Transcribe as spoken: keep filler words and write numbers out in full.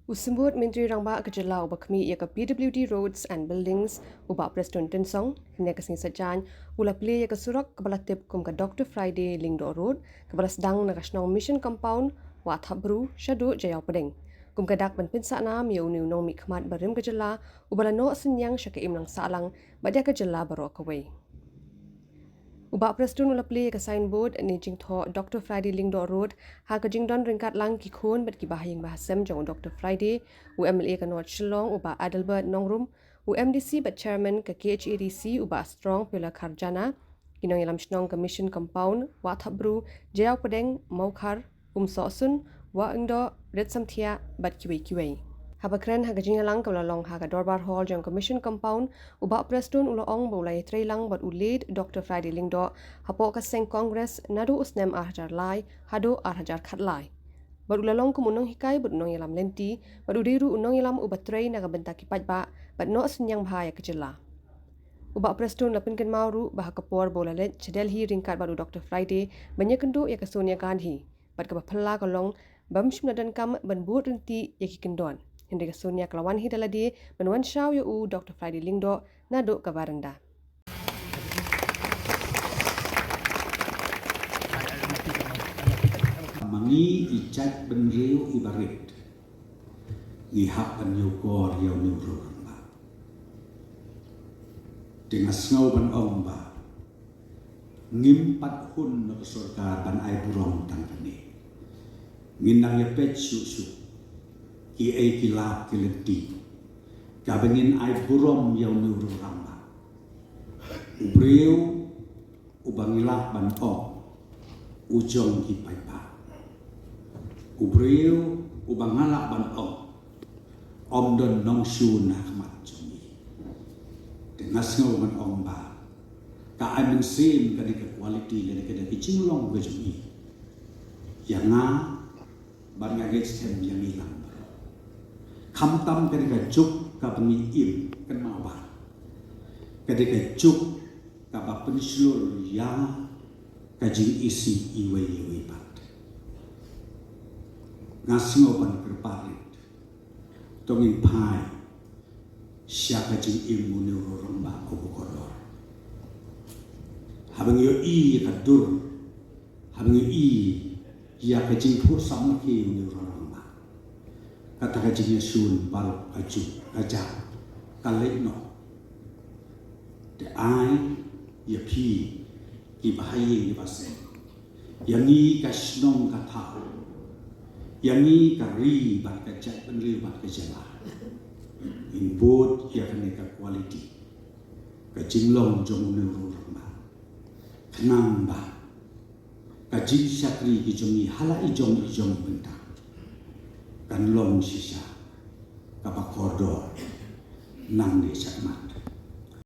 U Symbud Myntri Rangbah ka Jylla uba khmih ïa ka P W D Roads and Buildings, u Bah Prestone Tynsong, hynne ka sngi Saitjaiñ, u la plie ïa ka surok kaba la tip kum ka Doctor Friday Lyngdoh Road, kaba la sdang na ka shnong Mission Compound, Wah Thapbru, shaduh Jaïaw Pdeng. Kum ka dak ban pynsah nam ïa une u nongmihkhmat barim ka jylla, uba la noh synñiang sha ka imlang sahlang, bad ïa ka jylla baroh kawei. U Bah Prestone u la plie ïa ka signboard ne jingthoh Doctor Friday Lyngdoh Road, ha ka jingdon ryngkat lang ki khun bad ki bahaïing bahasem jong u Doctor Friday, u M L A ka North Shillong, u Bah Adelbert Nongrum, u M D C bad Chairman ka K H A D C, u Bah Strong Pela Kharjana, ki nongïalam shnong ka Mission Compound, Wah Thapbru, Jaïaw Pdeng, Mawkhar, Umsohsun, Wah Ingdoh, Rit Samthiah, bad kiwei kiwei. Haba kren ha ka jingïalang kaba la long ha ka Dorbar Hall jong ka Mission Compound, u Bah Prestone u la ong ba u la ïatrei lang bad u late Doctor Friday Lyngdoh hapoh ka seng Congress naduh u snem ar hajar lai haduh ar hajar khatlai. Bad u la long kum u nonghikai bad u nongïalam lynti, bad u dei ruh u nongïalam uba trei na ka bynta ki paidbah bad noh synñiang bha ïa ka jylla. U Bah Prestone u la pynkynmaw ruh ba ha ka por ba u la leit sha Delhi ryngkat bad u Doctor Friday ban ïakynduh ïa ka Sonia Gandhi, bad kaba phylla ka long bym shym la donkam ban bud ryntih ïa ki kyndon. Hynrei ka Sonia ka la wan hi da lade ban wan shaw ïa u Doctor Friday Lyngdoh naduh ka veranda. Ma ngi i jaitbynriew iba rit, ngi hap ban ñiewkor ïa une u rangbah. Te nga sngew ban ong ba ngim pat hun na ka sorkar ban ai burom tang kane. Ngin nang ïa peit shuh shuh kiei ki lad ki lynti kaba ngin ai burom ïa une u rangbah. U briew uba ngi lah ban ong u jong ki paidbah. U briew uba nga lah ban ong ym don nongshun ha khmat jong ngi. Te nga sngew ban ong ba ka ai mynsiem ka dei ka quality lane ka dei ka jinglong ka jong ngi. Ïa nga bad nga ngeit skhem ïa ngi lang baroh. Khamtam ka dei ka juk kaba ngi im, kynmaw ba ka dei ka juk kaba pynshlur ïa ka jingisih iwei ïa iwei pat. Nga sngew ban kyrpad rit, to ngin phai sha ka jingim une u rangbah uba kordor. Haba ngi ïohi ïa ka dur, haba ngi ïohi ïa ka jingphuh samrkhie une u rangbah, kata ka jingïashun baroh ka juk ka jak ka leit noh. Te ai ïa phi ki bahaïing ki bahasem, ïa ngi ka shnong ka thaw, ïa ngi ka ri bad ka jaitbynriew bad ka jylla, ngin bud ïa kane ka quality, ka jinglong jong une u rangbah, khnang ba ka jingshakri ki jong ngi ha la i jong i jong bynta kan long shisha kaba kordor nangne shakhmat.